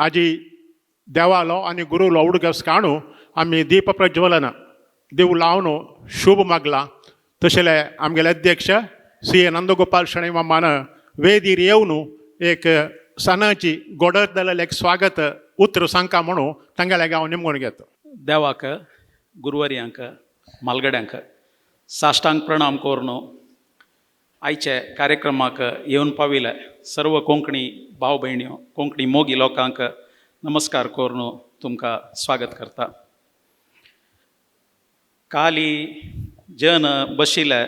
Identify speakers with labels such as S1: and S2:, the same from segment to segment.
S1: आजी देवालो आनी गुरुलो उडगास काणू आमी दीप प्रज्वलन देव लावन शूभ मागला. तशें आमगेले अध्यक्ष सी ए नंदगोपाल शणै मामान वेदीर येवन एक सणाची गोडत जालेलें एक स्वागत उतर सांगका म्हणून तांगेले गांव निमगून घेता.
S2: देवाक, गुरुवारयांक, मालगड्यांक साष्टांग प्रणाम करून आयचे कार्यक्रमाक येवन पाविले सर्व कोंकणी भाव भयण्यो, कोंकणी मोगी लोकांक नमस्कार करून तुमकां स्वागत करता. काली जन बशिल्ले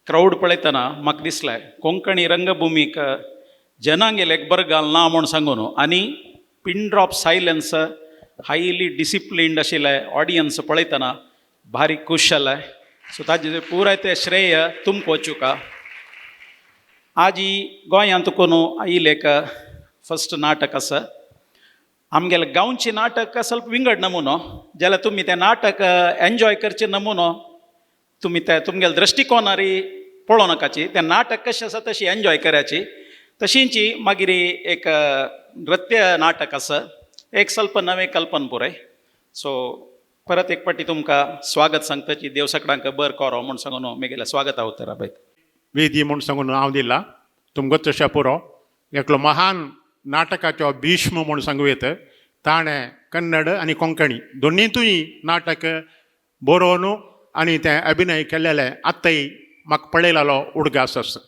S2: क्रावड पळयतना म्हाका दिसलें कोंकणी रंगभुमीक जनांगेले एक बरगाल ना म्हूण सांगून आनी pin drop silence, highly disciplined आशिल्ले ऑडियन्स पळयतना भारी खूश जालें. सो ताजें पुराय तें श्रेय तुमकां वचुका. आजी गोंयांत कोण आयिल्लें एक फस्ट नाटक आसा. आमगेलें गांवचें नाटक ಸ್ವಲ್ಪ विंगड नमुनो जाल्यार तुमी तें नाटक एन्जॉय करचें नमुनो तुमी ते तुमगेले दृश्टिकोनारी पळोवं नाकाची, तें नाटक कशें आसा तशी एन्जॉय कराची. तशींच मागीर एक नृत्य नाटक आसा, एक ಸ್ವಲ್ಪ नवें कल्पन पुराय. सो परत एक पाटी तुमकां स्वागत सांगताची. देव सगळ्यांक बर करो म्हूण सांगून मेगेलें स्वागत उतरा बाय.
S1: वेदी म्हूण सांगून हांव दिला तुमकां तशें पुरो. एकलो महान नाटकाचो भीष्म म्हूण सांगू येता. ताणें कन्नड आनी कोंकणी दोनीतूय नाटक बरोवन आनी तें अभिनय केल्लेलें आतांय म्हाका पळयलेलो उडगास आसा.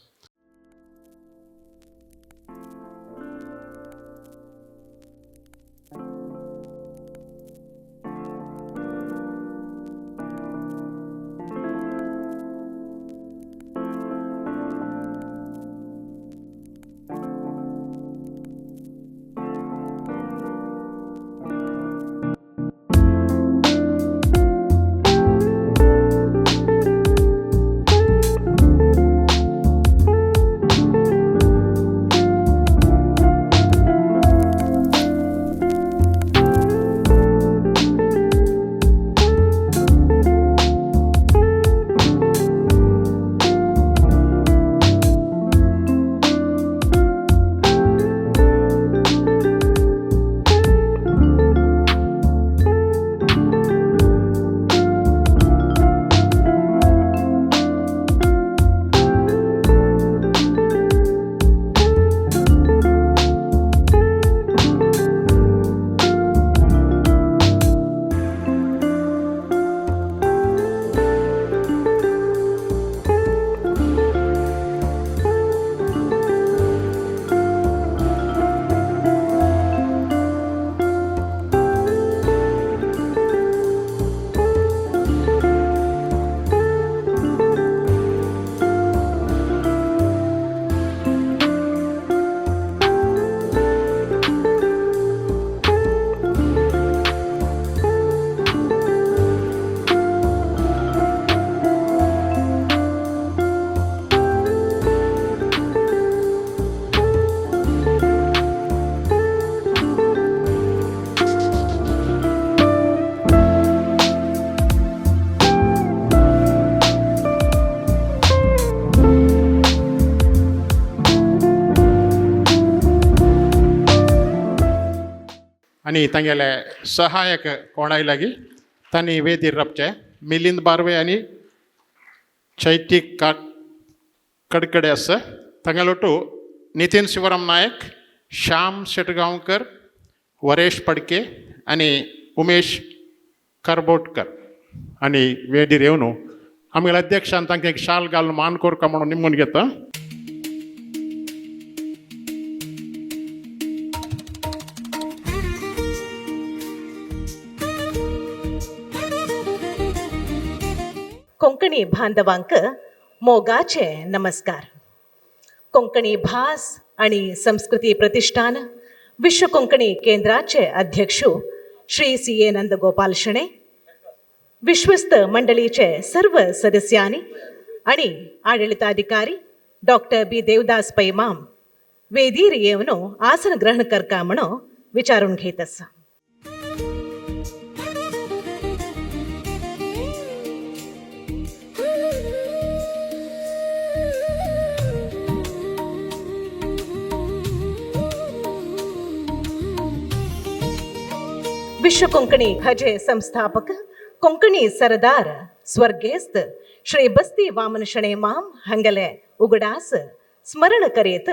S1: आनी तांगेले सहायक कोणाय लागीं तांणी वेदीर राबचे मिलिंद बार्वे आनी चैती का कडकडे आसा. तांगेलो टू नितीन शिवराम नायक, श्याम शेटगांवकर, वरेश पडके आनी उमेश करबोटकर आनी वेदीर येवन आमगेल्या अध्यक्षान तांकां एक शाल घालून मान कोरका म्हणून निमून घेता.
S3: कोंकणी बांधवांक मोगाचे नमस्कार. कोंकणी भास आणि संस्कृती प्रतिष्ठान विश्व कोंकणी केंद्राचे अध्यक्ष श्री सी ए नंदगोपाल शणै, विश्वस्त मंडळीचे सर्व सदस्यांनी आणि आडಳಿತಾಧಿಕಾರಿ डॉक्टर बी देवदास पैमाम वेदीर येवन आसन ग्रहण करका म्हणून विचारून घेत आसा. विश्व कोंकणी हजे संस्थापक कोंकणी सरदार स्वर्गेस्त श्री बस्ती वामन शणै माम हांगेले उगडास स्मरण करीत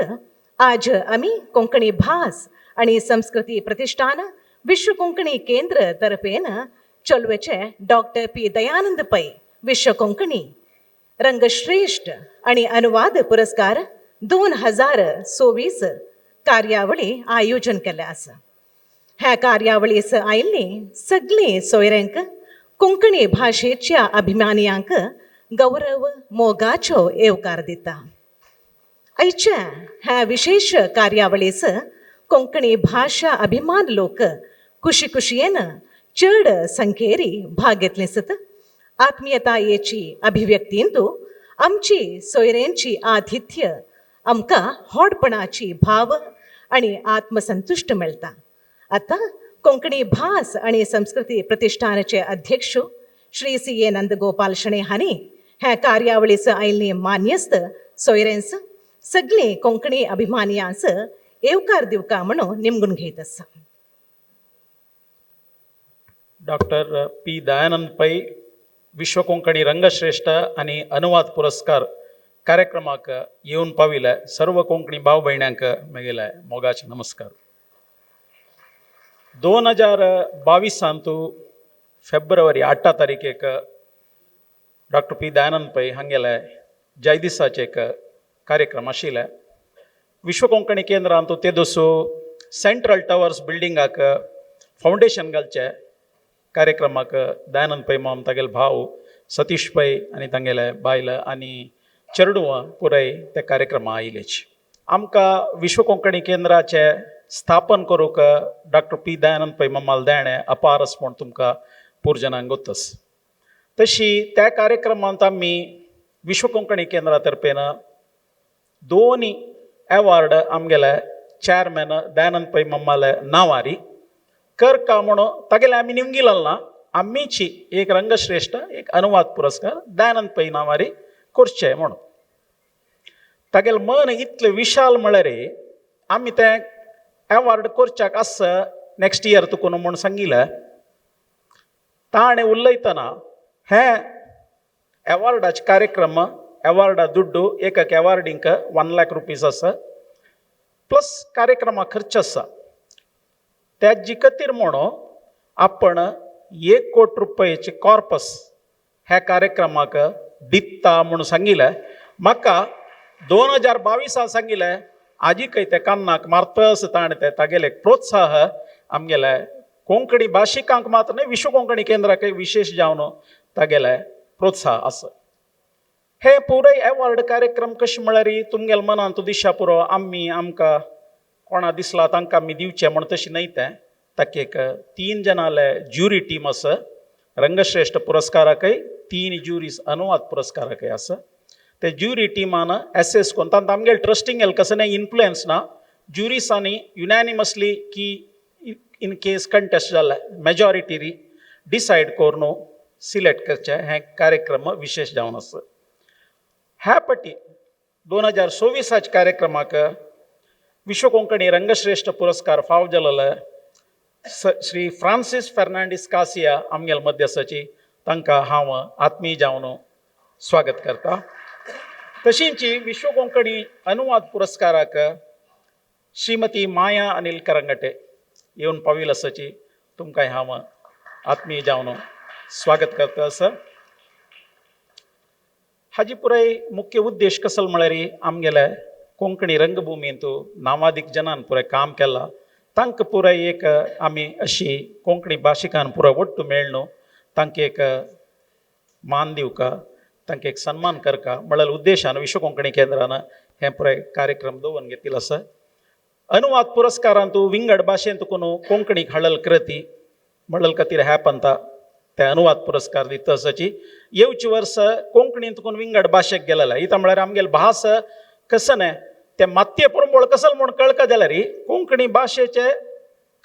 S3: आज आमी कोंकणी भास आणि संस्कृती प्रतिष्ठान विश्व कोंकणी केंद्र तर्फेन चोलवेचे डॉक्टर पी दयानंद पै विश्व कोंकणी रंगश्रेष्ठ आणि अनुवाद पुरस्कार 2026 कार्यावळी आयोजन केल्लें आसा. ह्या कार्यावळीस आयिल्लीं सगळीं सोयऱ्यांक, कोंकणी भाशेच्या अभिमानियांक गौरव मोगाचो येवकार दिता. आयच्या ह्या विशेश कार्यावळीस कोंकणी भाशा अभिमान लोक कुशी कुशयेन चड संख्येरी भाग घेतले सत आत्मीयतायेची अभिव्यक्तींतू आमची सोयऱ्यांची आतिथ्य आमकां व्हडपणाची भाव आनी आत्मसंतुश्ट मेळटा. आतां कोंकणी भास आनी संस्कृती प्रतिष्ठानाचे अध्यक्ष श्री सी ए नंदगोपाल शणै हांणी ह्या कार्यावळीस आयिल्ली मान्यस्त सोयऱ्यांस, सगळीं कोंकणी अभिमानियांस येवकार दिवका म्हणून निमगून घेत आसा.
S2: डॉक्टर पी दयानंद पै विश्व कोंकणी रंगश्रेष्ठ आनी अनुवाद पुरस्कार कार्यक्रमाक येवन पाविले सर्व कोंकणी भाव भयण्यांक म्हगेले मोगाचे नमस्कार. 2022सांतू फेब्रुवारी 8 तारखेक डॉक्टर पी दयानंद पै हांगेले जयदिसाचे एक कार्यक्रम आशिल्ले. विश्व कोंकणी केंद्रांत ते दसो सेंट्रल टवर्स बिल्डिंगाक फावंडेशन घालचे कार्यक्रमाक दयानंद पै माम, तागेले भाव सतीश पै आनी तांगेले बायल आनी चेडवां पुराय त्या कार्यक्रमा आयिल्लेच. आमकां विश्व कोंकणी केंद्राचें स्थापन करूंक डॉक्टर पी दयानंद पै मामाल देणें अपार आसा म्हूण तुमकां पुरजनांक गोत्तस. तशी त्या कार्यक्रमांत आमी विश्व कोंकणी केंद्रा तर्फेन दोनी एवॉर्ड आमगेले चॅरमॅन दयानंद पै मम्माले नांवारी करका म्हणून तागेले आमी निमगिलल ना, आमीची एक रंगश्रेष्ठ एक अनुवाद पुरस्कार दयानंद पै नांवारी करचे म्हणून. तागेलें मन इतलें विशाल म्हळ्यार आमी तें एवॉर्ड करच्याक आसा नॅक्स्ट इयर तुका म्हूण सांगिल्लें. ताणें उलयतना हें एवॉर्डाचे कार्यक्रम, एवॉर्डा दुड्डू एक एक एवॉर्डींक 1 लाख रुपीज आसा, प्लस कार्यक्रमा खर्च आसा. त्या खातीर म्हणून आपण 1 कोटी रुपयाचे कॉर्पस ह्या कार्यक्रमाक दिता म्हणून सांगिल्लें. म्हाका 2022 सांगिल्लें, आजीकय ते कान्नाक मारतस ताणें ते तागेले प्रोत्साह आमगेले कोंकणी भाशिकांक मात्र न्हय, विश्व कोंकणी केंद्राकय विशेश जावन तागेले प्रोत्साह आसा. हे पुराय एवॉर्ड कार्यक्रम कशें म्हळ्यार तुमगेले मनांत दिशा पुरो आमी आमकां कोणा दिसला तांकां आमी दिवचें म्हण तशें न्हय. तें ताका एक तीन जाणांले ज्युरी टीम आसा. रंगश्रेश्ठ पुरस्काराकय तीन ज्युरीज, अनुवाद पुरस्काराकय आसा. ते ज्युरी टिमान एसेस करून तांकां आमगेले ट्रस्टिंग कसलें इन्फ्लुयन्स ना. ज्युरीसांनी युनॅनिमसली की इन केस कंटेस्ट जाल्यार मेजॉरिटी डिसायड करून सिलेक्ट करचें. हें कार्यक्रम विशेश जावन आसा. ह्या पटी 2026 कार्यक्रमाक विश्व कोंकणी रंगश्रेश्ठ पुरस्कार फाव जालेले श्री फ्रांसीस फेर्नांडीस कासिया आमगेले मध्यस्थाची, तांकां हांव आत्मीय जावन स्वागत करता. तशींच विश्व कोंकणी अनुवाद पुरस्काराक श्रीमती माया अनिल करंगटे येवन पाविल आसाची, तुमकां हांव आत्मीय जावन स्वागत करता. आसा हाजी पुराय मुख्य उद्देश कसल म्हळ्यार आमगेले कोंकणी रंगभुमींत नामादीक जनान पुराय काम केलां, तांकां पुराय एक आमी अशी कोंकणी भाशिकान पुराय ಒಟ್ಟು मेळ्ळ तांकां एक मान दिवका, तांकां एक सन्मान करका म्हळ्यार उद्देशान विश्व कोंकणी केंद्रान हें पुराय कार्यक्रम दवरून घेतिल्लो आसा. अनुवाद पुरस्कारांत विंगड भाशेंत कोण कोंकणीक हाडल कृती म्हणल खातीर ह्या पंथा ते अनुवाद पुरस्कार दिता. आसाची येवचे वर्स कोंकणींत कोण विंगड भाशेक गेलेले इतां म्हळ्यार आमगेले भास कसं न्हय ते मातये पुरंबळ कसल म्हूण कळका जाल्यार कोंकणी भाशेचे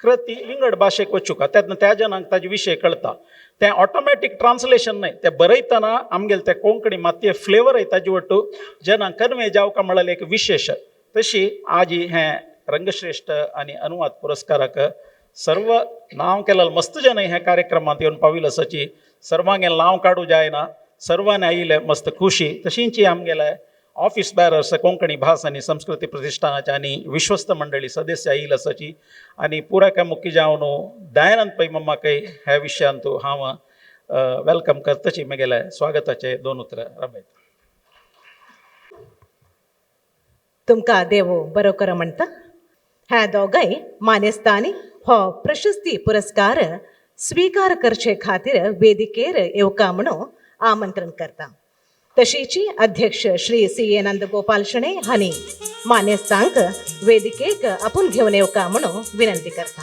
S2: कृती विंगड भाशेक वचूका तेन्ना त्या जनांक ताजे विशय कळटा. तें ऑटोमॅटीक ट्रान्सलेशन न्हय, तें बरयतना आमगेले ते कोंकणी मातये फ्लेवर ताजे वट्टू जनांक कन्वे जावका म्हळ्यार एक विशेश. तशी आजी हें रंगश्रेश्ठ आनी अनुवाद पुरस्काराक सर्व नांव केलें मस्त जन ह्या कार्यक्रमांत येवन पाविल्ले आसाची. सर्वांगे नांव काडूं जायना, सर्वांनी आयिल्ले मस्त खुशी. तशींची आमगेले ऑफिस बॅरर्स कोंकणी भास आनी संस्कृती प्रतिश्ठानाचे आनी विश्वस्त मंडळी सदस्य आयिल्ले आसाची. आनी पुराय काय मुख्य जावन दयानंद पै मम्माकय ह्या विशयांतू हांव welcome करताची म्हगेले स्वागताचे दोन उतरां राबयता.
S3: तुमकां देवो बरो कर म्हणटा. ह्या दोगांय मानेस्तांनी हो प्रशस्ती पुरस्कार स्विकार करचे खातीर वेदिकेर येवका म्हणून आमंत्रण करता. तशीची अध्यक्ष श्री सी ए नंदगोपाल शणै हांणी मानेस्तांक वेदिकेक आपूण घेवन येवका म्हणून विनंती करता.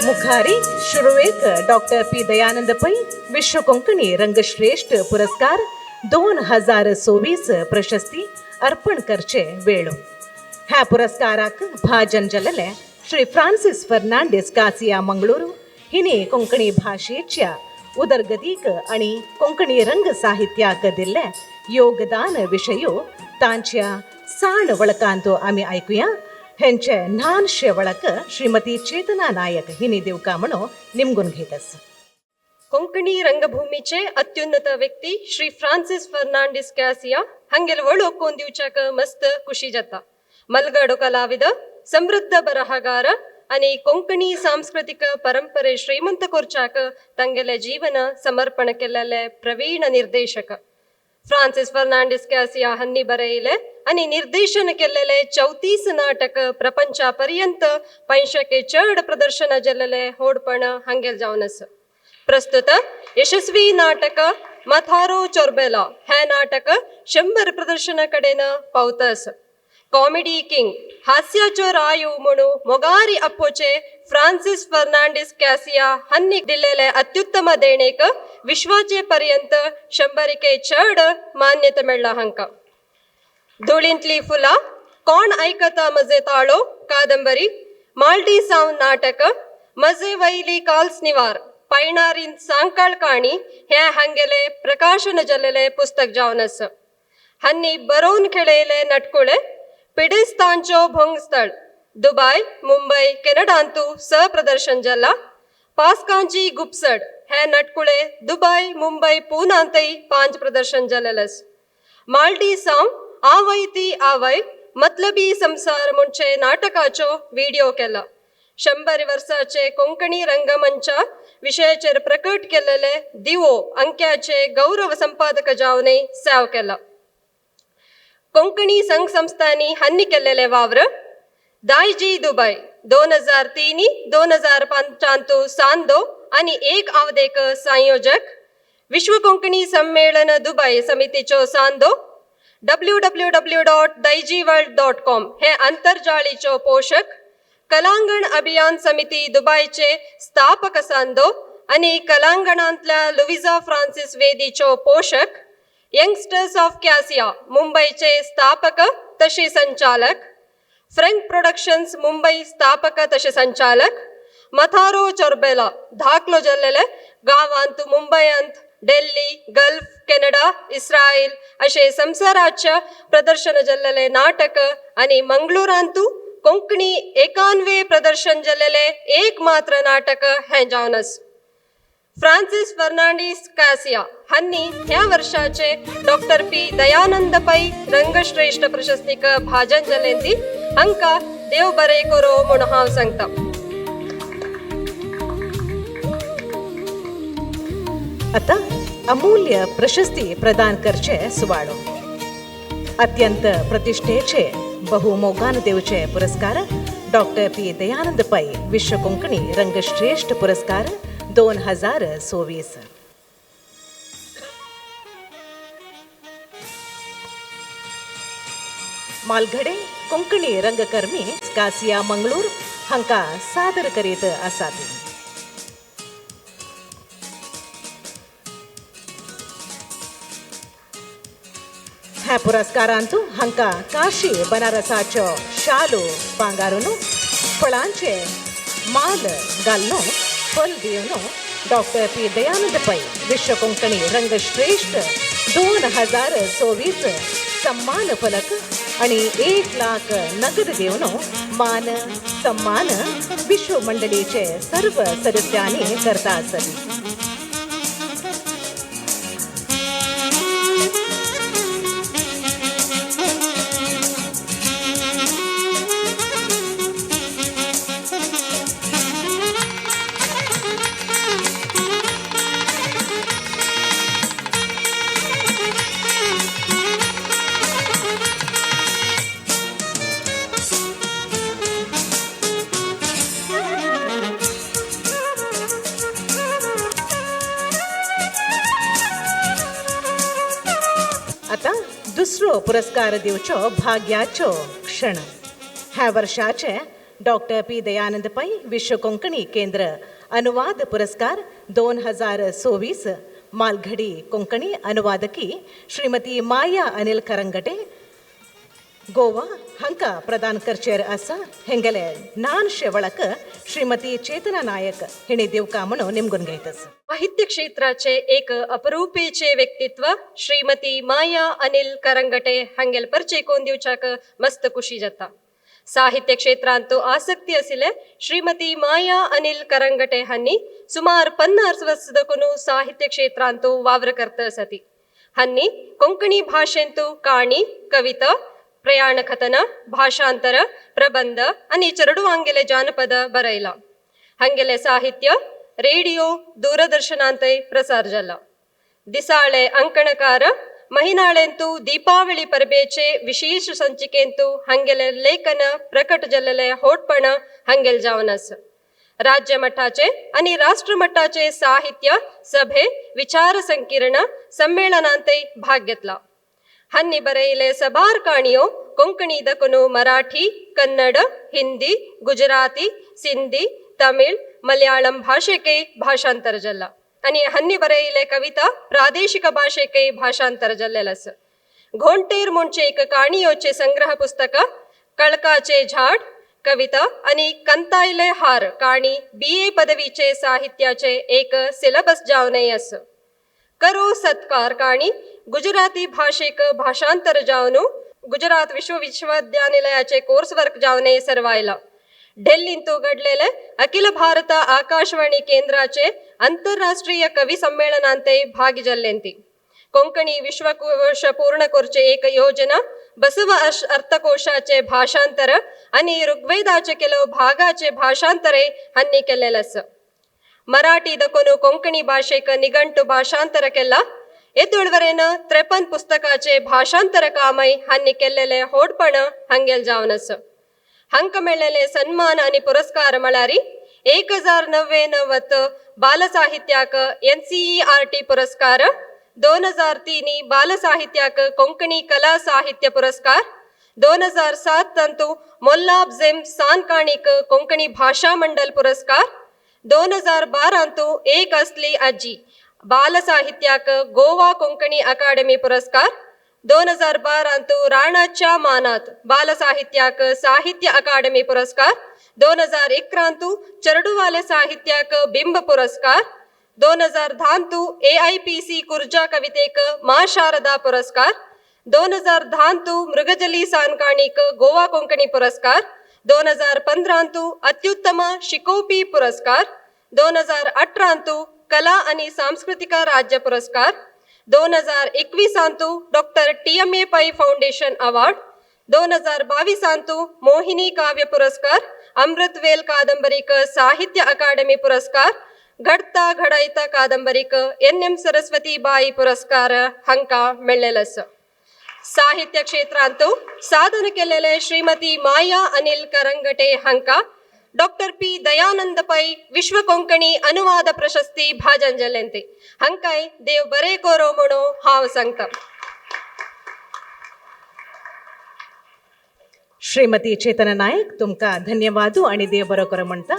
S3: मुखारी सुरवेक डॉक्टर पी दयानंद पै विश्व कोंकणी रंगश्रेष्ठ पुरस्कार 2024 प्रशस्ती अर्पण करचे वेळो. ह्या पुरस्काराक भाजन जाल्ले श्री फ्रांसीस फर्नांडीस कासिया मंगळुरू हिणे कोंकणी भाशेच्या उदरगतीक आनी कोंकणी रंग साहित्याक दिल्ले योगदान विशयो तांच्या साण वळखांत आमी आयकुया. हेंचे ल्हानशे वळख श्रीमती चेतना नायक हिनी दिवका म्हणून निमगून घेतस.
S4: कोंकणी रंगभूमीचे अत्युन्नत व्यक्ती श्री फ्रांसीस फर्नांडीस कॅसिया हांगेल वळोखून दिवच्याक मस्त खुशी जाता. मलगडो कलाविद, समृद्ध बरहगार आनी कोंकणी सांस्कृतिक परंपरे श्रीमंत कोर्चाक तांगेले जीवन समर्पण केलेले प्रवीण निर्देशक फ्रांसीस फर्नांडीस कॅसिया हांणी बरयले आनी निर्देशन केलेले 34 नाटक प्रपंचा पर्यंत 500 चड प्रदर्शन जाल्लेले होडपण हांगेल जावन आसा. प्रस्तुत यशस्वी नाटक मथारो चोरबेला हे नाटक 100 प्रदर्शना कडेन पावता आसा. कॉमेडी किंग हास्याचो रायू म्हणू मोगारी अप्पोचे फ्रांसीस फर्नांडीस कॅसिया हांणी दिलेले अत्युत्तम देणेक विश्वाचे पर्यंत 100 चड मान्यता मेळ्ळा हांकां. धुळींतली फुलां, कोण आयकता मजे ताळो कादंबरी, मालडी सावन नाटक, मजे वयली काल्स निवार, पयणारीन सांकाळ काणी हे हांगेले प्रकाशन जाल्लेले पुस्तक जावन आसा. हांणी बरोवन खेळयले नटकुळे पिडेस्तांचो भोंगस्थळ दुबाय, मुंबय, कॅनडांतू स प्रदर्शन जाला. पास्कांची गुपसड हे नटकुळे दुबाय, मुंबय, पुनांतय 5 प्रदर्शन जालेले. मालडी साव आवय ती आवय मतलबी संसार म्हणचे नाटकाचो व्हिडिओ केला. 100 वर्साचे कोंकणी रंगमंचा विशयाचेर प्रकट केलेले दिवो अंक्याचे गौरव संपादक जावनय सेव केला. कोंकणी संघ संस्थांनी हांणी केलेले वावर दायजी दुबय 2003 2005 सांदो आनी एक आवदेक संयोजक, विश्व कोंकणी संमेलन दुबय समितीचो सांदो, www.daijiworld.com हे आंतरजाळीचो पोशक, कलांगण अभियान समिती दुबयचे स्थापक सांदो आनी कलांगणांतल्या लुविजा फ्रांसीस वेदीचो पोशक, यंगस्टर्स ऑफ कॅसिया मुंबयचे स्थापक तशे संचालक, फ्रँक प्रोडक्शन्स मुंबई स्थापक तशे संचालक, मथारो चोरबेला धाकलो जाल्लेले गांवांत मुंबयांत दिल्ली, गल्फ, कॅनडा, इस्रायल अशे संवसाराच्या प्रदर्शन जाल्लेले नाटक आनी मंगळुरांतू कोंकणी 91 प्रदर्शन जाल्लेले एक मात्र नाटक हें जावन आसा. फ्रांसीस फर्नांडीस कासिया हांणी ह्या वर्षाचे डॉक्टर पी दयानंद पै रंगश्रेष्ठ प्रशस्तीक भाजन जालें ती हांकां देव बरें करो म्हूण हांव सांगता.
S3: आता अमूल्य प्रशस्ती प्रदान करचे सुवाळो. अत्यंत प्रतिष्ठेचे बहुमोगान दिवचे पुरस्कार डॉक्टर पी दयानंद पै विश्व कोंकणी रंगश्रेष्ठ पुरस्कार 2024. मालघडे कोंकणी रंगकर्मी कासिया मंगळूर हांकां सादर करीत आसात. ह्या पुरस्कारांतू हांकां काशी बनारसाचो शालू पांगारून फळांचे माल घालून फल दिवन डॉक्टर पी दयानंद पै विश्व कोंकणी रंगश्रेष्ठ 2024 सन्मान फलक आणि 1 लाख नगद दिवन मान सन्मान विश्व मंडळीचे सर्व सदस्यांनी करता आसली. आता दुसरो पुरस्कार दिवचो भाग्याचो क्षण. ह्या वर्षाचे डॉक्टर पी दयानंद पै विश्व कोंकणी केंद्र अनुवाद पुरस्कार 2024 मालघडी कोंकणी अनुवादकी श्रीमती माया अनिल करंगटे गोवा हांकां प्रदान करचेर आसा. हेंगेले ल्हानशे वळख श्रीमती चेतना नायक हिणे दिवका म्हणून निमगून घेतस.
S4: साहित्य क्षेत्राचे एक अपरूपेचे व्यक्तित्व श्रीमती माया अनिल करंगटे हांगेल परिचय कोन दिवच्याक मस्त खुशी जाता. साहित्य क्षेत्रांतु आसक्ती आशिल्ले श्रीमती माया अनिल करंगटे हांणी सुमार 50 वर्स दकून साहित्य क्षेत्रांतु वावर करत आसाती. हांणी कोंकणी भाशेंतु काणी, कविता, प्रयाण कथन, भाषांतर, प्रबंध आनी चरडुवांगेले जानपद बरयला. हांगेले साहित्य रेडिओ दूरदर्शनांतय प्रसार जाला. दिसाळे अंकणकार महिनाಳೆಂತು ದೀಪಾವಳಿ ಪರ್ಬೇಚೆ ವಿಶೇಷ ಸಂಚಿಕೆಂತು ಹಂಗೆಲೆ ಲೇಖನ ಪ್ರಕಟ ಜಲ್ಲಲೆ होटपण हंगेल जावनस. राज्य मट्टाचे आणि राष्ट्र मट्टाचे साहित्य सभे विचार संकीर्ण संमेलनांतय भाग घेतला. हन्नी बरयले सबार काणयो कोंकणी दकून मराठी, कन्नड, हिंदी, गुजराती, सिंधी, तमिळ, मलयाळम भाषेके भाषांतर जल्ला आणि हन्नी बरयले कविता प्रादेशिक भाषेके भाषांतर जल्लेलस. घोंटेर मुंचे एक काणियोचे संग्रह पुस्तक, कळकाचे झाड कविता आणि कंतायले हार काणी BA पदवीचे साहित्याचे एक सिलेबस जावनय अस. करो सत्कार काणी गुजराती भाषेक भाषांतर जावनु गुजरात विश्वविद्यानिलयाचे कोर्स वर्क जावने सर्वायला. ಡೆಲ್ಲಿಂತು घडलेले अखिल भारत आकाशवाणी केंद्राचे आंतरराष्ट्रीय कवी संमेलनांते भागी जल्लेंती. कोंकणी विश्वकोश पूर्ण करचे एक योजना, बसव अर्थकोशाचे भाषांतर आणि ऋग्वेदाचे ಕೆಲವು भागाचे भाषांतरे हन्नी केलेलस. मराठी दकोनु कोंकणी भाषेक निघंटು भाषांतर केला. एदुळवरेन 53 पुस्तकाचे भाषांतर कामय हन्नी केल्लेले होडपण हंगेल जावनस. हंक मेळ्ळेले सन्मान आणि पुरस्कार म्हळ्यार 1099 बालसाहित्याक NCERT पुरस्कार, 2003 बालसाहित्याक कोंकणी कला साहित्य पुरस्कार, 2007 तंतु मोल्लाब झेम सानकाणीक कोंकणी भाषा मंडल पुरस्कार, 2012 एक असली आजी बालसाहित्याक गोवा कोंकणी अकादमी पुरस्कार, 2012 राणाच्या मानात बालसाहित्याक साहित्य अकादमी पुरस्कार, 2011 चरडुवाले साहित्याक बिंब पुरस्कार, 2010 AIPC Kurja कवितेक मा शारदा पुरस्कार, 2010 मृगजली सानकाणीक गोवा कोंकणी पुरस्कार, 2015 अत्युत्तम शिकोपी पुरस्कार, 2018 कला आणि सांस्कृतिक राज्य पुरस्कार, 2021 doctor TMA Pai foundation award, 2022 Mohini काव्य पुरस्कार, अमृतवेल कादंबरीक साहित्य अकादमी पुरस्कार, घडता घडायता कादंबरीक NM Saraswati बाई पुरस्कार हंका मेळ्ळेलस. साहित्य क्षेत्रांतु साधन केलेले श्रीमती माया अनिल करंगटे हंका डॉक्टर पी दयानंद पै विश्व कोंकणी अनुवाद प्रशस्ती भाजन जलेंते. हंकाय देव बरे कोरो म्हणो हांव सांगता.
S3: श्रीमती चेतना नायक तुमकां धन्यवाद आणि देव बरो करो म्हणटा.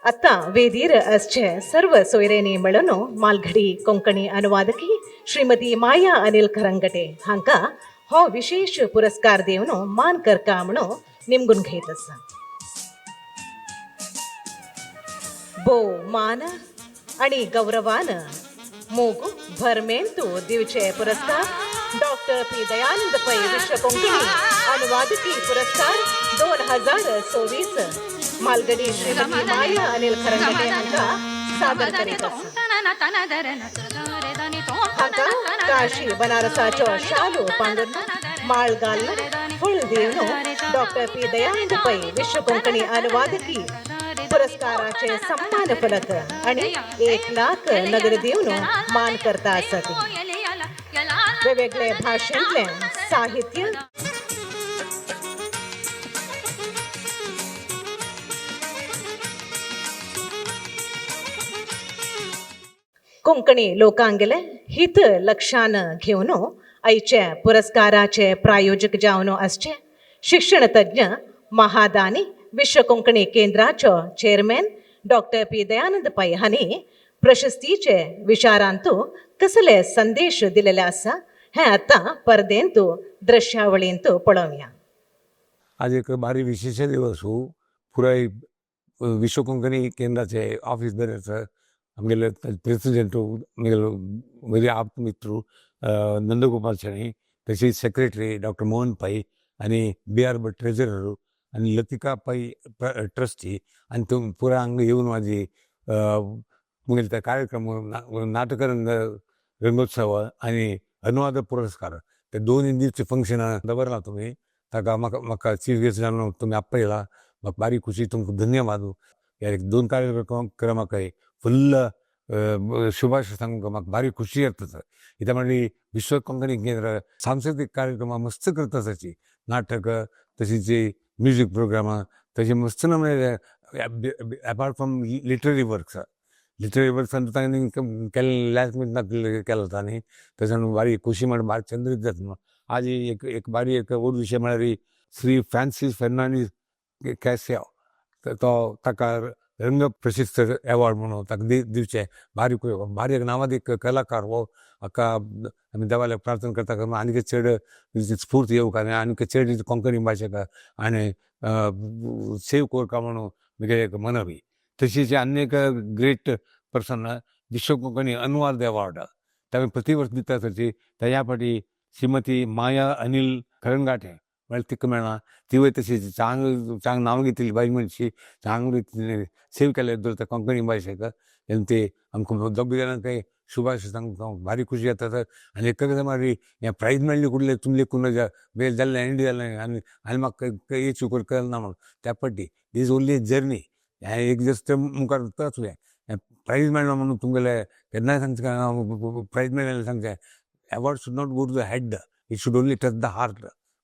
S3: आतां वेदीर आसचे सर्व सोयऱ्यांनी मेळून मालघडी कोंकणी अनुवादकी श्रीमती माया अनिल खरंगटे हांकां हो विशेष पुरस्कार दिवन मान करका म्हणून निमगून घेत आसा. भोव मान आणि गौरवान मोग भरमेंतू दिवचे पुरस्कार डॉक्टर पी दयानंद पै विश्व कोंकणी अनुवादकी पुरस्कार 2024 मालगडी श्रीमती माया अनिल खरंगटे हांकां सादर करीत आसा. हांकां काशी बनारसाचो शालू पांगुरून माळ घालून फूल दिवन डॉक्टर पी दयानंद पै विश्व कोंकणी अनुवादकी पुरस्काराचे सन्मान फलक आणि 1 लाख नगद दिवन मान करता आसत. वेगवेगळे भाशेंतले साहित्य कोंकणी लोकांगेले हित लक्षान घेवन आयचे पुरस्काराचे प्रायोजक जावन आसचे शिक्षणतज्ञ महादानी विश्व Konkani केंद्राचो chairman doctor P Dayanand Pai हांणी प्रशस्तीचे विचारांतू कसले संदेश दिलेले आसा हें आतां परदेंतू दृश्यावळींतू पळोवया.
S5: आज एक भारी विशेष दिवस हो. पुराय विश्व कोंकणी केंद्राचे ऑफिस बरें आमगेले प्रेसिडेंट आमगेलो म्हजे आप्त मित्र नंदगोपाल शणै, तशीच सेक्रेटरी डॉक्टर मोहन पै आनी बी are Bhat treasurer आनी लतिका पै ट्रस्टी आनी तुम पुराय हांगा येवन म्हाजी मुगेले ते कार्यक्रम नाटकरंग रंगोत्सव आनी अनुवाद पुरस्कार ते दोन दिवचे फंक्शनां दवरला तुमी. ताका म्हाका म्हाका चीफ गेस्ट जावन तुमी आपयला, म्हाका बारीक खुशी, तुमकां धन्यवाद. ह्या दोन कार्यक्रमाक फुल्ल शुभाशय सांगूंक म्हाका भारी खुशी जाता. कित्याक म्हणल्यार विश्व कोंकणी केंद्र सांस्कृतीक कार्यक्रमां मस्त करता, तशी नाटक, तशीच म्युजीक प्रोग्रामां तशें मस्त ना म्हणल्यार apart from literary works, literary वर्क्सान तांणी केल्लें लॅस्ट मिनटाक केलां तांणी. तशें बारीक खुशी म्हण बारीक चंद्रीत जाता. आज एक एक बारीक एक व्हड विशय म्हळ्यार श्री फ्रांसीस फेर्नांडीस कॅसिया तो ताका रंग प्रशिस्त एवॉर्ड म्हणून ताका दिवचें. बारीक बारीक नांवादीक कलाकार हो. हाका आमी देवाक प्रार्थना करता आनीक चड स्फूर्त येवंक आनी आनीक चड कोंकणी भाशेक आनी सेव करता म्हणून म्हगे एक मनवी. तशीच आनी एक ग्रेट पर्सन विश्व कोंकणी अनुवाद एवॉर्ड ताका प्रतिवर्ष दिता तशी त्या फाटी श्रीमती माया अनिल खरंगाटे म्हळ्यार तिका मेळ्ळा. तिवूय तशी चांग चांग नांव घेतिल्ली बायल मनशी, चांगली सेव केल्ले दवरता कोंकणी भाशेक. तेन्ना ते आमकां दोग जाणांक शुभाशय सांगूंक भारी खुशी जाता. आनी एक मागीर हें प्रायज मेळ्ळें कुडलें तुमले लेखून बेल जाल्लें एंड जालें आनी आनी म्हाका एच कळना म्हणून त्या पट्टी these only journey. हें एक जस्ट मुखार तुवें हें प्रायज मेळ्ळो म्हणून तुमगेलें केन्नाय सांगचें प्रायज मेळ्ळें सांगचें award should not go to the head, it should only touch the heart.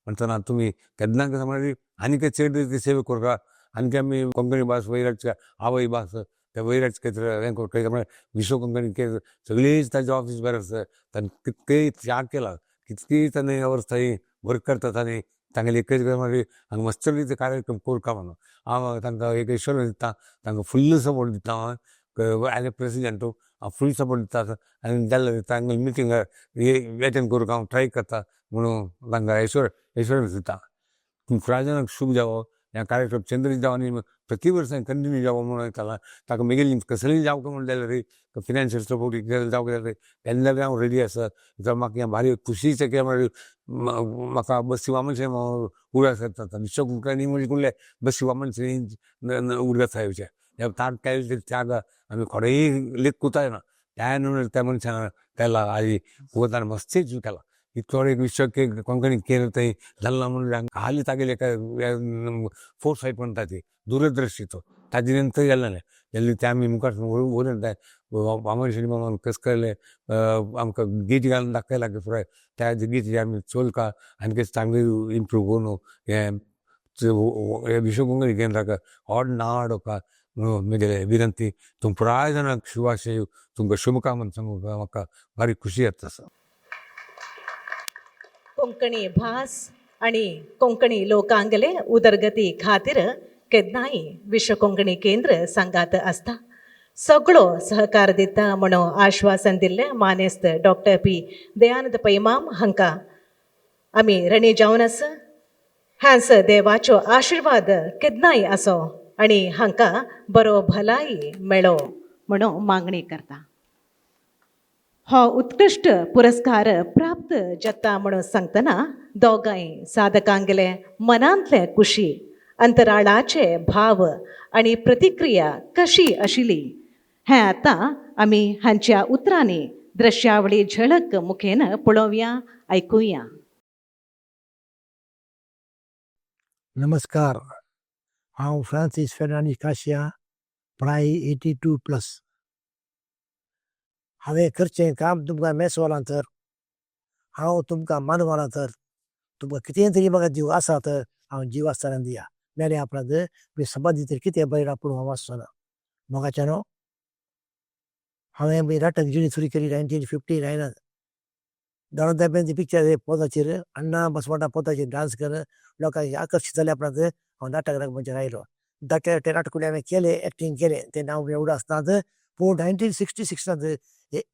S5: म्हणटना तुमी केन्ना कशें म्हणल्यार आनीक चड सेवा करता. आनीक आमी कोंकणी भास वैराच आवय भास त्या वैराच हें करता म्हळ्यार विश्व कोंकणी केंद्र सगळीच ताजे ऑफिस बरें आसा. ताणें कितकेय त्याग केला, कितकेय ताणें वर्स थंय वर्क करता. ताणें तांगेले एकच म्हळ्यार हांगा मस्त रितीन कार्यक्रम करता म्हणून हांव तांकां एक एश्योरन्स दिता, तांकां फुल्ल सपोर्ट दिता. हांव एज अ प्रेसिडेंट हांव फूल सपोर्ट दिता आनी जाल्यार तांकां मिटींग एटेंड करूंक हांव ट्राय करता म्हणून तांकां एश्योरन्स दिता. तुमकां जाणांक शुभ जावो, ह्या कार्यक्रम चंद्रीत जावो आनी प्रति वर्सा कंटिन्यू जावो म्हणून ताका म्हगेली कसलीय जावंक म्हणून जाल्यार फिनान्शियल सपोर्ट जावंक जाल्यार केन्ना हांव रेडी आसा. जावं म्हाका हें भारी खुशीचें कितें म्हळ्यार म्हाका बस्ती वामन उगडास जाता. विश्व कोंकणी म्हणजे कुठले बस्ती वामन उडगास येवचें ताण केले त्याग आमी कोणेय लेखूंक ना त्या न्हू त्या मनशान केला आनी पोवताना मस्तीच केला. इतलो एक विश्व कोंकणी केलं थंय जाल्लो म्हणून हाली तागेले फोरसायट म्हणटा ती दूरदृश्टीचो ताजे नंतर जालें जाल्यार ते आमी मुखार उलयता वामन शणी मामान कशें केलें आमकां गीत घालून दाखयलां की पुराय त्या गीत आमी चोलका आनी कशें चांगलें इम्प्रूव करून हें विश्व कोंकणी केंद्राक व्हड नांव हाडोवपा म्हगेलें विनंती. तुमकां पुराय जाणांक शुभाशय, तुमकां शुभकामना सांगूंक म्हाका भारी खुशी जाता आसा.
S3: कोंकणी भास आणि कोंकणी लोकांगले उदरगती खातीर केन्नाय विश्व कोंकणी केंद्र सांगात आसता, सगळो सहकार दिता म्हणून आश्वासन दिल्लें मानेस्त डॉक्टर पी दयानंद पैमाम हांकां आमी रणी जावन आसा. हांस देवाचो आशिर्वाद केन्नाय आसो आनी हांकां बरो भलाय मेळो म्हणून मागणी करता. हो उत्कृश्ट पुरस्कार प्राप्त जाता म्हणून सांगतना दोगांय साधकांगेले मनांतले खुशी, अंतराळाचे भाव आनी प्रतिक्रिया कशी आशिल्ली हें आतां आमी हांच्या उतरांनी दृश्यावळी झलक मुखेन पळोवया, आयकुया.
S6: नमस्कार. हांव फ्रांसीस फेर्नांडीस काशिया, प्राय 82+. हांवें करचें काम तुमकां मेसवालां तर, हांव तुमकां मानवलां तर, तुमकां कितें तरी म्हाका जीव आसा तर हांव जीव आसतना दिया. मेल्या उपरांत समाधी तर कितें बरयलां पूण हांव वाचचो ना. मोगाच्यानो, हांवें म्हजी नाटक जिणी सुरू केली 1959नान. दाणोगोट्याचे पिक्चर पोंताचेर, अण्णा बसवण्णा पोंताचेर डांस करून लोकांक आकर्शीत जाल्या उपरांत हांव नाटक रंगमंचार आयलो. धाकटे धाकटे नाटकुले हांवें केले, एक्टींग केलें, तें नांव एवढं आसनात. पूण 1966नात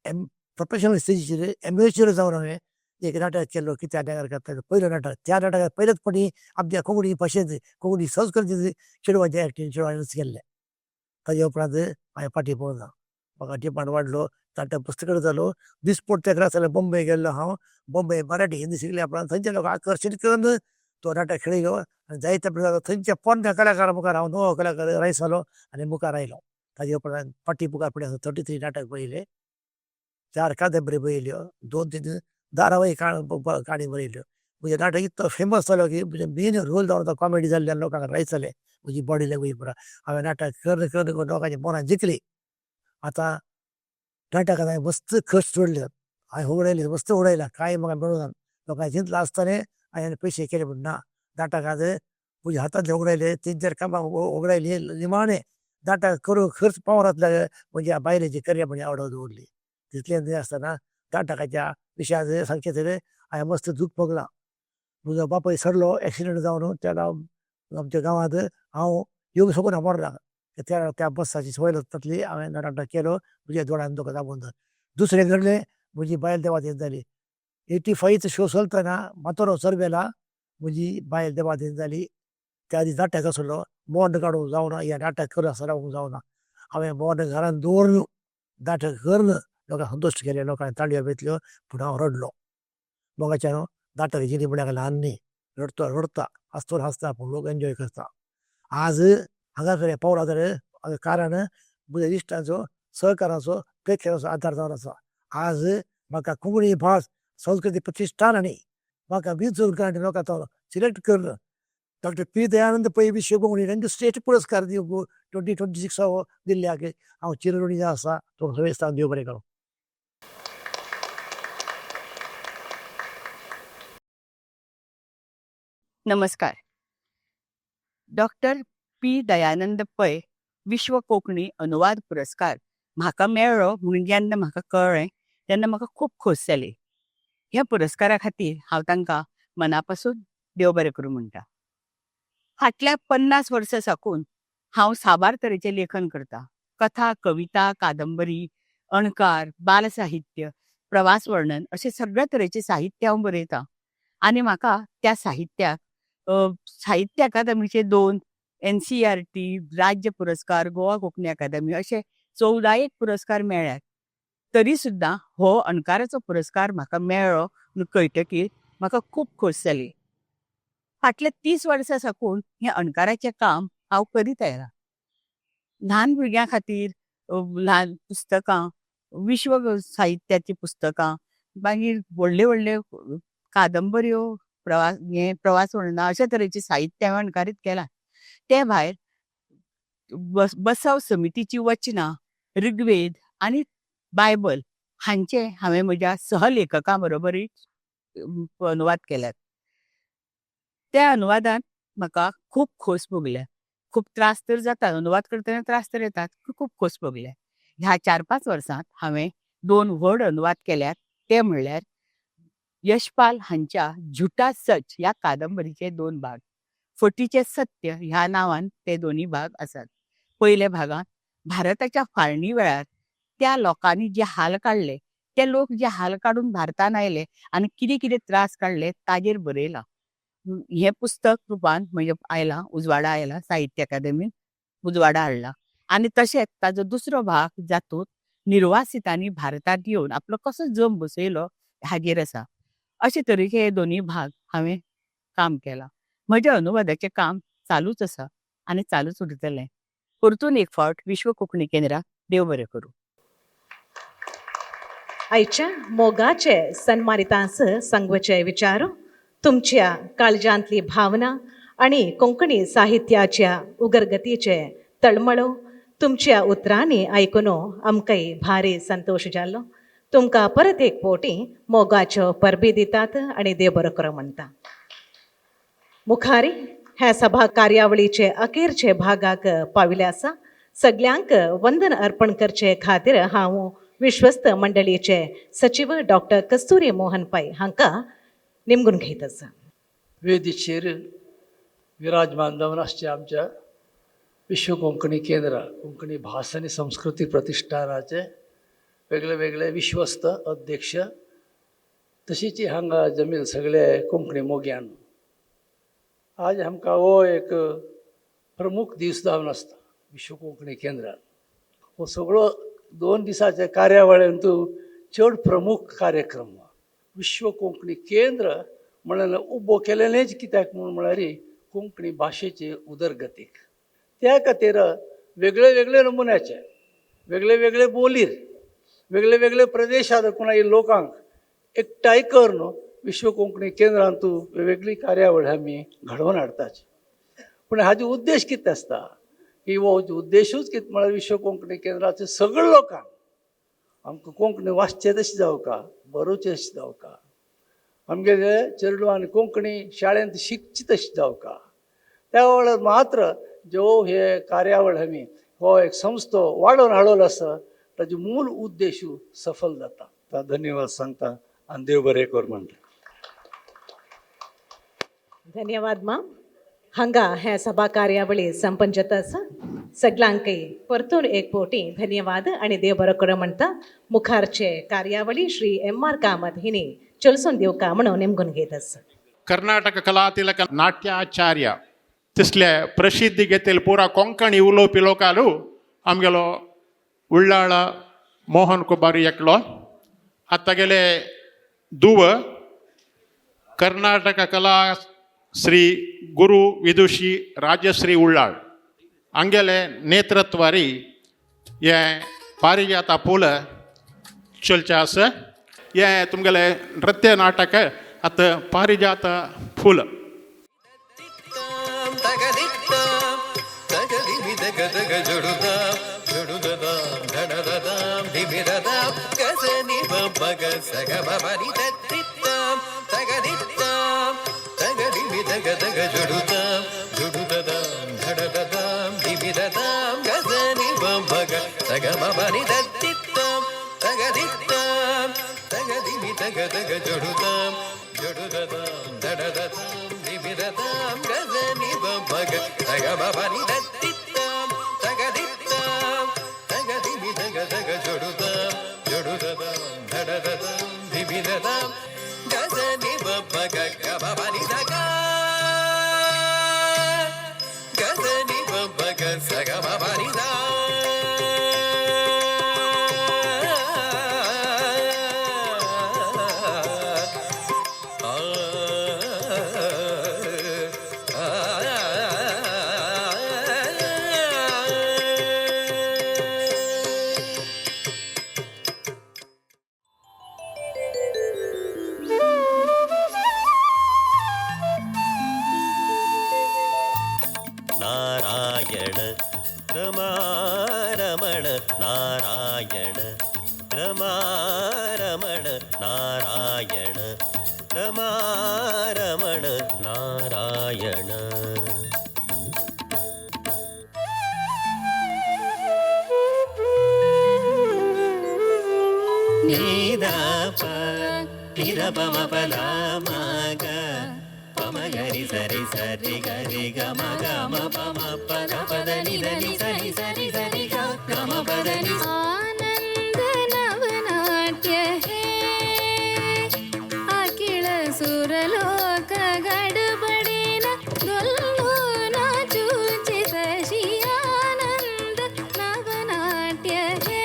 S6: एम प्रोफेशनल स्टेजीचेर एमेच्युअर जावन हांवें एक नाटक केल्लो, कित्याक करता पयलो नाटक. त्या नाटकात पयलेच फावटी आमच्या कोंकणी भाशेंत, कोंकणी संस्कृतींत चेडवाचें एक्टींग चेडवानूच केल्लें. ताजे उपरांत हांवें फाटीं पळोवना. म्हाका डिमांड वाडलो, नाटक पुस्तकां जालो, दिसपट्टे जाल्यार बॉम्बे गेल्लो हांव. बॉम्बे मराठी हिंदी शिकल्या उपरांत थंयचे लोक आकर्शीत करून तो नाटक खेळयलो आनी जायत्या प्रकार थंयच्या पोरण्या कलाकारां मुखार हांव नवो कलाकार रायस जालो आनी मुखार आयलो. ताजे उपरांत फाटीं मुखार फुडें 33 नाटक बरयले, चार कादंबरी बरयल्यो, दोन तीन धारावाही काणी बरयल्यो. म्हजें नाटक इतलो फेमस जालो की म्हजें मेन रोल जावन कॉमेडी जाल्ल्यान लोकांक रायस जालें. म्हजी बॉडी लँग्वेज पुरा हांवें नाटक करून करून लोकांची मनां जिखली. आतां नाटकान हांवें मस्त खर्च जोडले, हांवें उडयले, मस्त उडयला, कांय म्हाका मेळूंक ना. लोकांक चिंतलां आसतलें हांवें पयशे केले म्हूण. ना, नाटकांत म्हज्या हातांतले उडयले, तीन चार कामां उगडायली. निमाणें नाटक करूंक खर्च पावनासले, म्हज्या बायलेची करियर म्हजी आवड दवरली. तितलें न्हय आसतना नाटकाच्या विशयांत सांगचें तर हांवें मस्त दूख भोगलां. म्हजो बापूय सरलो एक्सिडंट जावन त्या आमच्या गांवांत. हांव येवंक शकना मरना त्या त्या बसाची संवय जातली. हांवें नाटक केलो, म्हज्या दोळ्यान दुकां दाबून. दुसरें घडलें, म्हजी बायल देवाधीन जाली. 85 शो चलतना मातोरो सर्वेला म्हजी बायल देवाधीन जाली. त्या आदी नाटक आसलो, मोड काडूंक जावना, हें नाटक करूं आसतना रावूंक जावना. हांवें मोड घरान दवरून नाटक करून लोकांक संतुश्ट केले. लोकांनी ताळयो घेतल्यो, पूण हांव रडलो. मोगाच्यानो, नाटक जिणी म्हळ्यार ल्हान न्ही. रडतो रडता, हांसतो हांसता, पूण लोक एन्जॉय करता. आज हांगासर पावला तर कारण म्हज्या इश्टांचो, सहकारांचो, प्रेक्षकांचो आदार जावन आसा. आज म्हाका कोंकणी भास संस्कृती प्रतिश्ठान आनी म्हाका विंचून काडून लोकांचो सिलेक्ट करून डॉक्टर पी दयानंद पै विश्व कोंकणी रंगश्रेश्ठ पुरस्कार दिवंक 2026 दिल्ल्याक हांव चिरऋणी आसा. तो सगळें देव बरें करूं.
S7: नमस्कार. डॉक्टर पी दयानंद पै विश्व कोंकणी अनुवाद पुरस्कार म्हाका मेळ्ळो म्हणून जेन्ना म्हाका कळ्ळें तेन्ना म्हाका खूब खोस जाली. ह्या पुरस्कारा खातीर हांव तांकां मना पासून देव बरें करूं म्हणटा. फाटल्या 50 वर्सां साकून हांव साबार तरेचें लेखन करता. कथा, कविता, कादंबरी, अणकार, बाल साहित्य, प्रवास वर्णन अशें सगळ्या तरेचें साहित्य हांव बरयतां आनी म्हाका त्या साहित्याक साहित्य अकादमीचे दोन, एनसीईआरटी राज्य पुरस्कार, गोवा कोंकणी अकादमी अशे 14 एक पुरस्कार मेळ्ळ्यात. तरी सुद्दां हो अणकाराचो पुरस्कार म्हाका मेळ्ळो म्हूण कळटकीर म्हाका खूब खोस जाली. फाटल्या 30 वर्सां साकून हें अणकाराचें काम हांव करीत आयलां. ल्हान भुरग्यां खातीर ल्हान पुस्तकां, विश्व साहित्याचीं पुस्तकां, मागीर व्हडले व्हडले कादंबऱ्यो, प्रवास हें प्रवास वर्णनां अशे तरेचें साहित्य हांवें अणकारीत केलां. ते भायर बसव समितीचीं वचनां, ऋग्वेद आनी बायबल हांचे हांवें म्हज्या सहलेखकां बरोबरूय अनुवाद केल्यात. त्या अनुवादान म्हाका खूब खोस भोगल्या. खूब त्रास तर जाता, अनुवाद करतना त्रास तर येतात, खूब खोस भोगल्या. ह्या 4-5 वर्सांत हांवें दोन व्हड अनुवाद केल्यात, ते म्हणल्यार यशपाल हांच्या झुटा सच ह्या कादंबरीचे दोन भाग. फटीचें सत्य ह्या नांवान ते दोनी भाग आसात. पयल्या भागांत भारताच्या फाळणी वेळार त्या लोकांनी जे हाल काडले, ते लोक जे हाल काडून भारतान आयले आनी कितें कितें त्रास काडले ताजेर बरयलां. हें पुस्तक रुपान म्हणजे आयलां, उजवाडा आयलां, साहित्य अकादेमीन उजवाडा हाडलां. आनी तशेंच ताजो दुसरो भाग जातूंत निर्वासितांनी भारतांत येवन आपलो कसो जम बसयलो हाजेर आसा. अशे तरेचे हे दोनी भाग हांवें काम केलां. म्हज्या अनुवादाचें काम चालूच आसा आनी चालूच उरतलें. परतून एक फावट विश्व कोंकणी केंद्राक देव बरें करूं.
S3: आयच्या मोगाचे सन्मानितांस सांगवचे विचार, तुमच्या काळजांतली भावना आनी कोंकणी साहित्याच्या उदरगतीचे तळमळो तुमच्या उतरांनी आयकून आमकांय भारी संतोश जालो. तुमकां परत एक फावटी मोगाच्यो परबी दितात आनी देव बरो करूं म्हणटा. मुखारी ह्या सभा कार्यावळीचे अखेरचे भागाक पाविल्ले आसा. सगल्यांक वंदन अर्पण करचे खातीर हांव विश्वस्त मंडळीचे सचिव डॉक्टर कस्तुरी मोहन पै हांकां निमगून घेत आसा.
S8: वेदीचेर विराजमान जावन आसचे आमच्या विश्व कोंकणी केंद्र, कोंकणी भास आनी संस्कृती प्रतिश्ठानाचे वेगळे वेगळे विश्वस्त अध्यक्ष, तशीच हांगा जमील सगळे कोंकणी मोग्यान, आज आमकां हो एक प्रमुख दीस जावन आसता. विश्व कोंकणी केंद्रान हो सगळो 2 दिसाचे कार्यावळींतू चड प्रमुख कार्यक्रम विश्व कोंकणी केंद्र म्हणून उबो केलेलेंच. कित्याक म्हूण म्हळ्यार कोंकणी भाशेचे उदरगतीक. त्या खातीर वेगळे वेगळे नमुन्याचे, वेगळे वेगळे बोलीर, वेगळे वेगळे प्रदेशांत कोणाय लोकांक एकठांय करून विश्व कोंकणी केंद्रांतू वेगळी कार्यावळ आमी घडोवन हाडटात. पूण हाजो उद्देश कितें आसता की हो उद्देशूच कितें म्हळ्यार विश्व कोंकणी केंद्राचे सगळे लोकांक आमकां कोंकणी वाचचें तशें जावका, बरोवचें तशें जावका, आमगेले चेडवान कोंकणी शाळेंत शिकची तशें जावका. त्या वेळार मात्र ज्यो हे कार्यावळ आमी हो एक संस्थो वाडोवन हाडलो आसा ताजो मूल उद्देश सफल जाता. धन्यवाद सांगता आनी देव बरें कर म्हणटा.
S3: धन्यवाद माम. हांगा हे सभा कार्यावळी संपन्न जाता आसा. सगल्यांकय परतून एक फावटी धन्यवाद आनी देव बरो करूं म्हणटा. मुखारचे कार्यावळी श्री एम आर कामत हिणी चलसून दिवका म्हणून निमगून घेत आसा.
S1: कर्नाटक कलातिलक नाट्याचार्य तिसले प्रसिद्धी घेतले पुरा कोंकणी उलोवपी लोकालू आमगेलो उಳ್ಳाळ मोहन कुमार एकलो. आतां गेले दुव कर्नाटक कला श्री गुरु विदुषी राजश्री उಳ್ಳाळ हांगेले नेतृत्वारी हे पारिजाता फूल चलचें आसा. हे तुमगेले नृत्य नाटक आतां पारिजात फूल.
S9: नारायण रमारमण नारायण रमारमण नारायण रमारमण नारायण. निदा प निरपम पदा मग पमग గరి సరి సరి గరి గమ గమ పమ పద పద ని దని సరి సరి సరి గ గమ పద ని.
S10: ಆನಂದ ನವನಾಟ್ಯ ಹೇ ಅಖಿಳ ಸುರಲೋಕ ಗಡಬಡಿನ ದೊಲ್ಲು ನಾಚೂಚಿತ ಶ್ರೀ ಆನಂದ ನವನಾಟ್ಯ ಹೇ.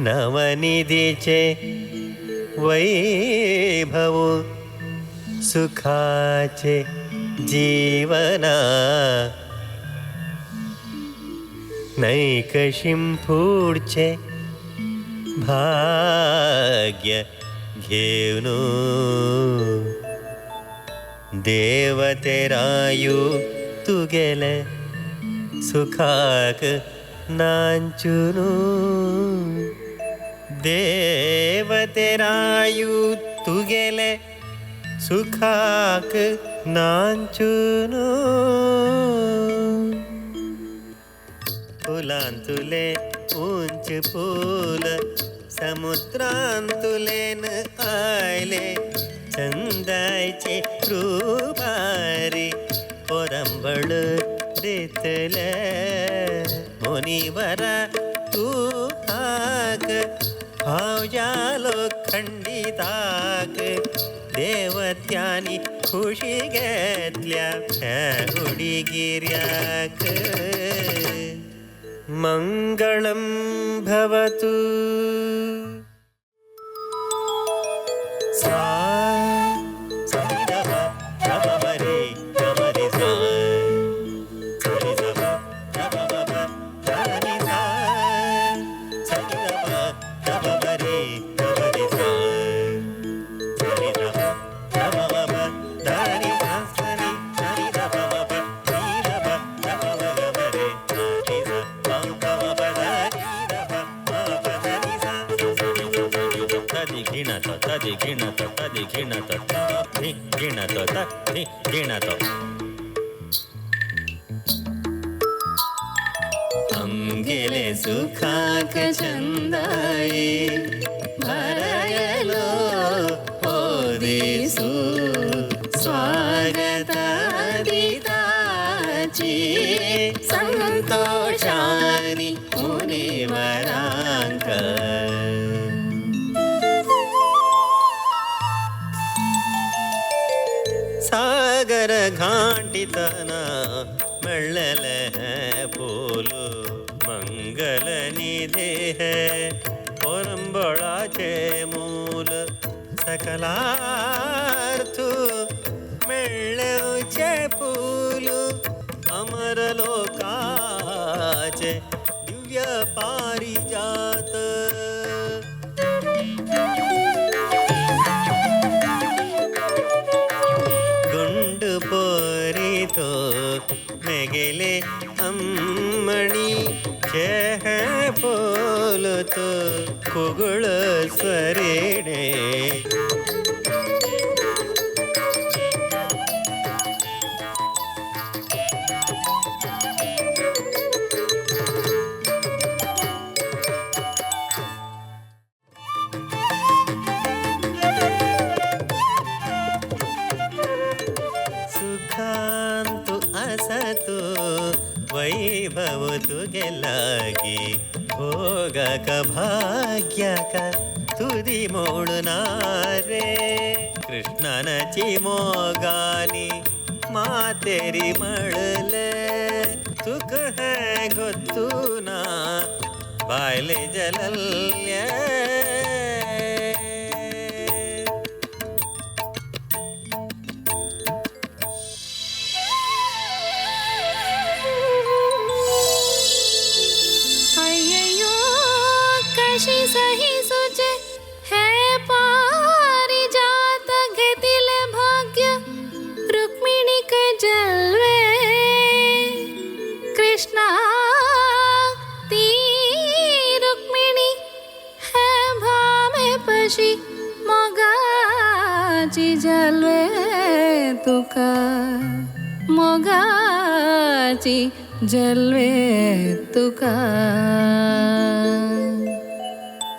S9: नवनिधीचे वैभव सुखाचे जीवना नैकशिंफूडचे भाग्य घेवन देवतेरायु तुगेले सुखाक नांचुनु देवतेरायु तुगेले सुखाक नांचुनु. फुलांतुले उंच फूल समुद्रांतुलेन आयले चंदायचे रुपारी कोरंबळ दितले मुनिवरा तू हाक हांव जालो खंडिताक देवत्यांनी खुशी घेतल्या ह्या उडीगिऱ्याक. मंगळं भवतु. सा सा रि ग प ग म रे ग म रे सा सा रि ग प ग म प ग नि सा सा रि ग प ग म रे ग म रे सा सा रि ग प ग म प ध नि सा सा नि सा रि ग प म प नि ग प ग म ग म रे सा रि सा प ग म प ध नि ग प म प ध नि सा सा सा नि सा सा नि सा तदि गिणत तदि गिणत तदि गिणत ति गिणत त ति गिणत. आमगेले सुखाक चंदाई भरयलो हो दिसू स्वागत दिताची संतोषानी मुनिवरांक. सागर घांटितना मेळ्ळेले हें फूल मंगल निधे है पोरंबळाचे मूल सकलार्थू मेळ्ळेवचे फूल अमर लोकाचे दिव्य पारिजात. गुंड पोरितो मेगेले अम्मणी चे बोलतो कुगुळ स्वरेणे. सुखांतु असतु वैभव तुगे लागी भोगाक भाग्याक तुदी मोडना रे. कृष्णानाची मोगानी मातेरी मळले तुक हें गोत्तू ना बायले जलल्ले.
S10: अय्यो कशी सहिसुचे हे पारिजात घेतिले भाग्य रुक्मिणीक जल्वे कृष्णा ती रुक्मिणी हे भामे. मोगाची जल्वे तुका,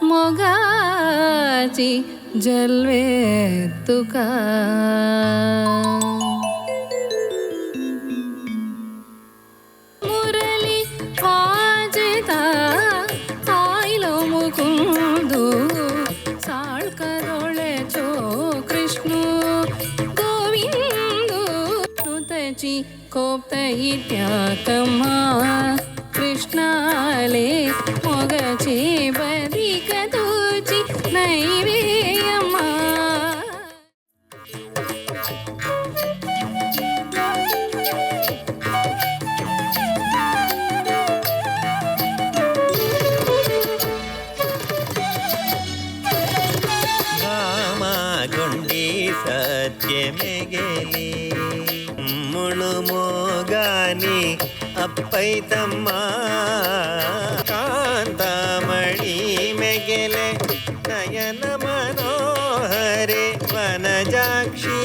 S10: मोगाची जल्वे तुका. मुरली वाजता आयलो मुकुंदू, साळकरोळेचो कृष्णू गोविंदू. नुतची कोपतैत्याकम्मा कृष्णाले मोगाची बदिक तुची नैवेयम्मा.
S9: ಗೊಂಡಿ ಸತ್ಯಮೆಗೆಲಿ ಮುಣು ಮೋಗಾನಿ ಅಪ್ಪೈತಮ್ಮ, ಕಾಂತಾಮಣಿ ಮೆಗೆಲೆ ನಯನ ಮನೋಹರೆ ವನಜಾಕ್ಷಿ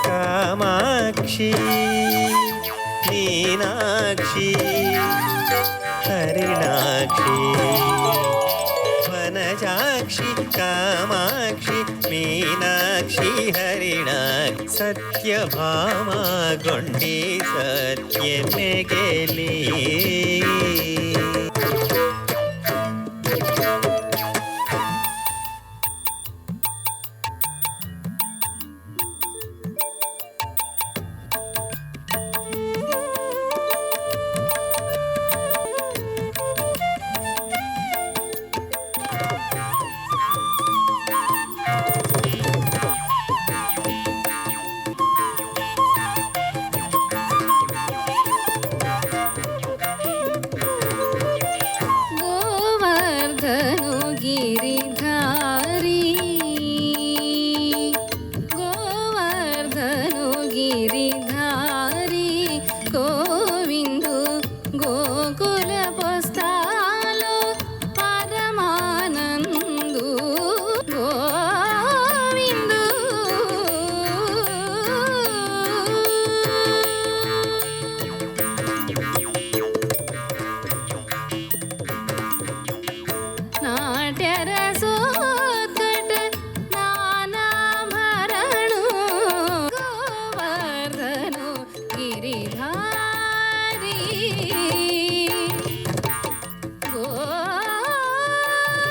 S9: ಕಾಮಾಕ್ಷಿ ಮೀನಾಕ್ಷಿ ಹರಿಣಾಕ್ಷಿ. ವನಜಾಕ್ಷಿ ಕಾಮಾಕ್ಷಿ ಮೀನಾಕ್ಷಿ ಹರಿಣಾಕ್ಷಿ ಸತ್ಯಭಾಮ ಗೊಂಡಿ ಸತ್ಯಮೆಗೆಲಿ.
S10: गोवर्धनो गिरिधारी, गोवर्धनो गिरिधारी गोविंदु गोकुल पोस्तालो परमानंदु गोविंदु. नाट्यरसोत्कट नानाभरणु गोवर्धनो गिरिधारी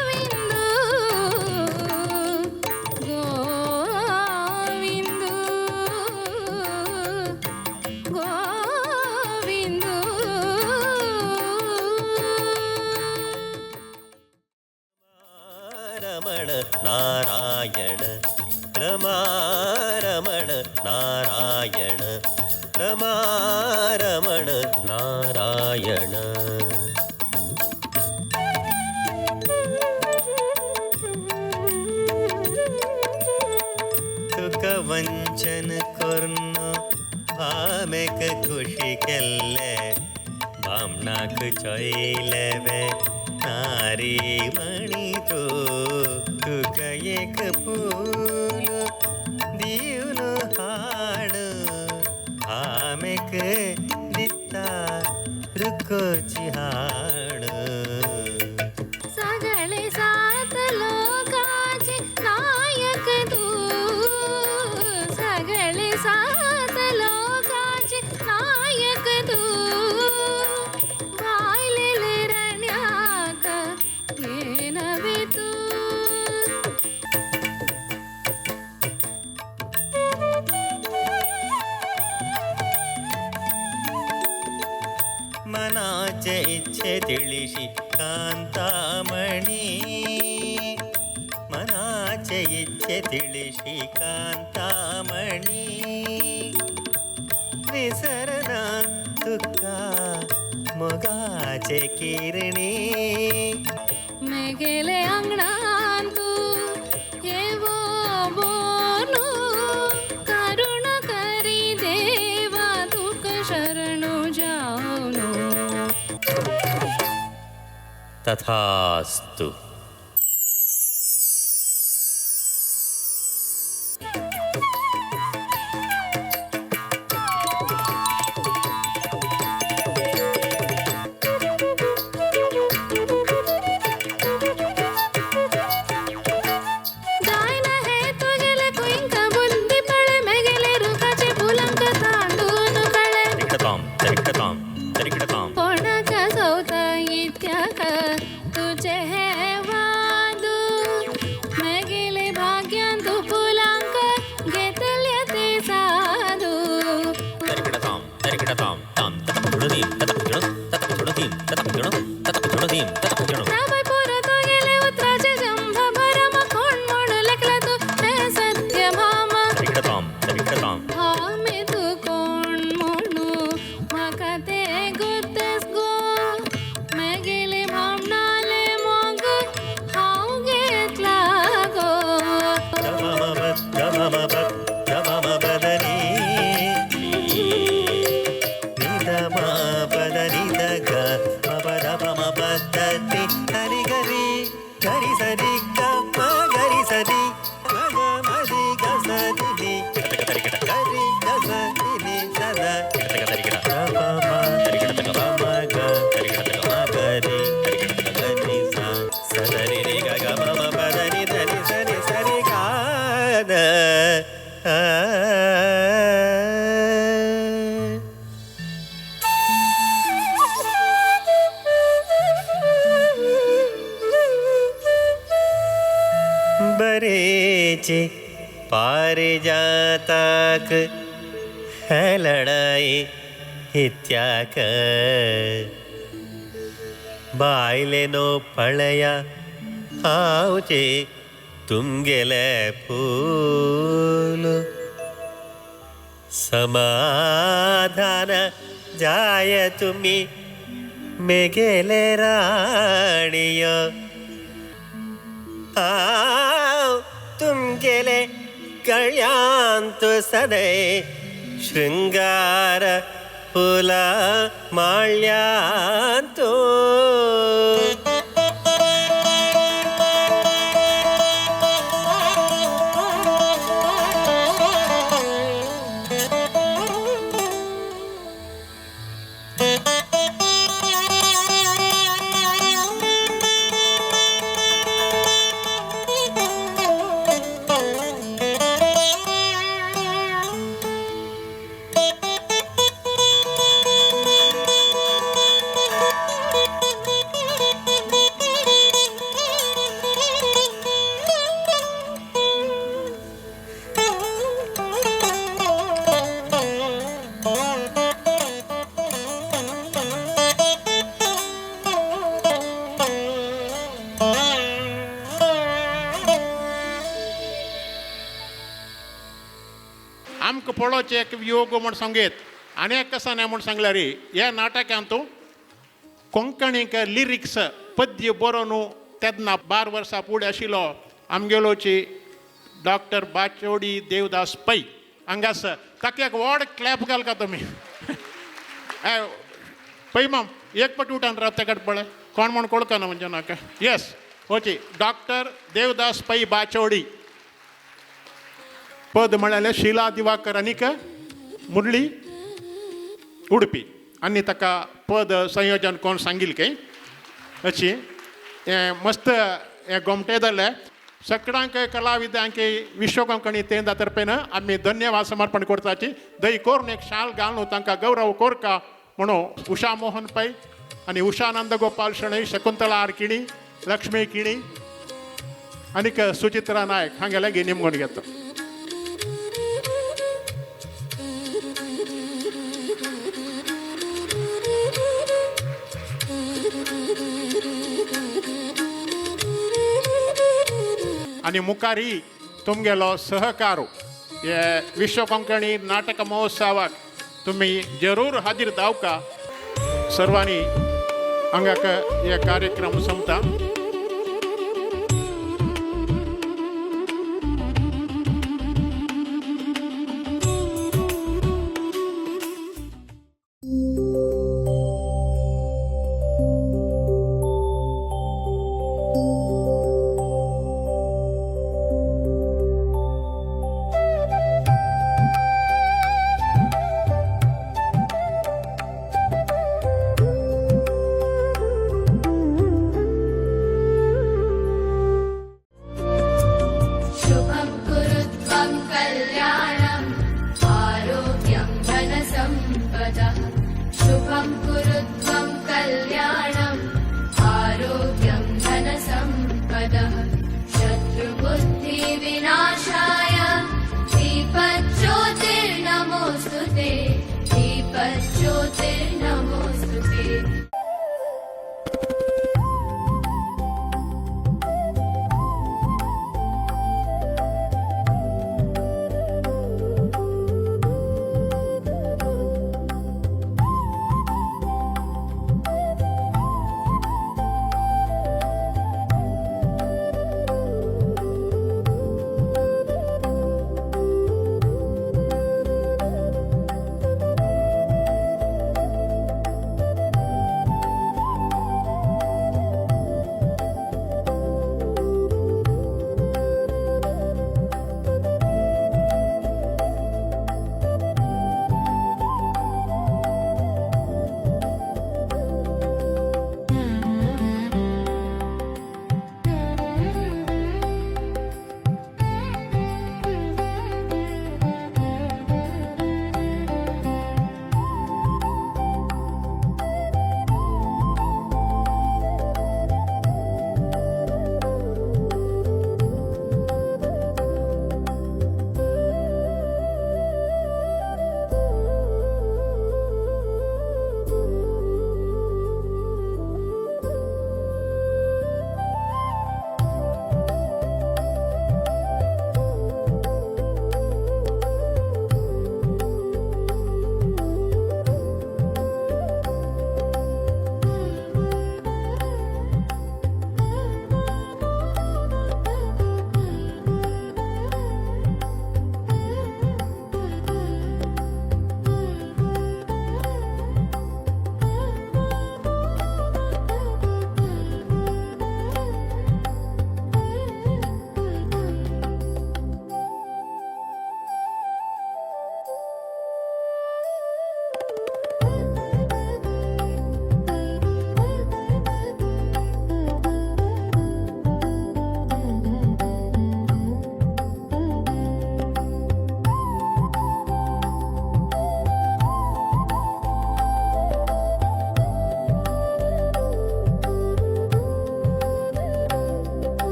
S10: गोविंदु गोविंदु गोविंदु.
S9: ರಮಣ ನಾರಾಯಣ ರಮಾ ರಮಣ ನಾರಾಯಣ ರಮಾ ರಮಣ ನಾರಾಯಣ. ತುಕ ವಂಚನ ಕೊರ್ನ ಭಾಮೆಕ ಖುಷಿ ಕೆಲ್ಲೆ, ಬಾಮ್ನಾಕ ಚೊಯ್ಲೆವೆ नारी मणि तो तुका एक फूल दिवन हाड, आमेक दिता रुकोची हाड.
S10: सगळे सात लोकाचे नायक तू, सगळे सात लोकाचे नायक तू. बायलेले रण्याक येनवे तू.
S9: मनाचे इच्छे ತಿಳಿಸಿ ಕಾಂತಾಮಣಿ, ಮನಾಚೆ ಇಚ್ಛೆ ತಿಳಿಸಿ ಕಾಂತಾಮಣಿ. ವಿಸರನ ತುಕ್ಕ ಮೊಗಾಚೆ ಕಿರಣಿ.
S10: मेगेले अंगणांतु येवो बोनु, करुणा करी देवा तुक शरणु जावनु.
S9: ತಥಾಸ್ತು.
S10: राबाय पोरा तुगेले उतराचे जंभ भरम कोण म्हूण लेखला तूं हें सत्यभामा भामे तूं कोण म्हणू म्हाका तें गुर्तस गो मेगेले भामणाले मोग हांव घेतला गो.
S9: बरेचे पारिजाताक है लढाई इत्याक बायलेनो पळया हांवचे तुमगेले फूल समाधान जाय तुमी मेगेले राणयो हांव तुमगेले गळ्यांत सदै शृंगार फुला माळ्यांत.
S1: आमकां पळोवचें एक योग म्हूण सांगयत आनी एक कसा न्हय म्हूण सांगल्यार ह्या नाटकांत कोंकणीक लिरिक्स पद्य बरोवन तेन्ना 12 वर्सां फुडें आशिल्लो आमगेलोची डॉक्टर बाचोडी देवदास पै हांगासर ताका एक व्हड क्लॅप घालका तुमी. पै माम एक पट उठान राव तेका पळय कोण म्हूण कोळकना म्हणजे नाका. येस ओके डॉक्टर देवदास पै बाचोडी पद म्हळ्यार शिला दिवाकर आनीक मुरळी उडपी आनी ताका पद संयोजन कोण सांगील काय अशी हें मस्त हें गोमटे जालें. सगळ्यांक कलाविदांक विश्व कोंकणी तेंदा तर्फेन आमी धन्यवाद समर्पण करताची दही करून एक शाल घालून तांकां गौरव कोरका म्हणून उषा मोहन पै आनी उषानंद गोपाल शणै, शकुंतला आरकिणी, लक्ष्मी किणी आनीक सुचित्रा नायक हांगेले निमगण घेता. आनी मुखारी तुमगेलो सहकार हे विश्व कोंकणी नाटक महोत्सवाक तुमी जरूर हाजीर जावका. सर्वांनी हांगाक हे कार्यक्रम सोंपता.
S10: आरोग्यं धनसम्पदः शुभं कुरु।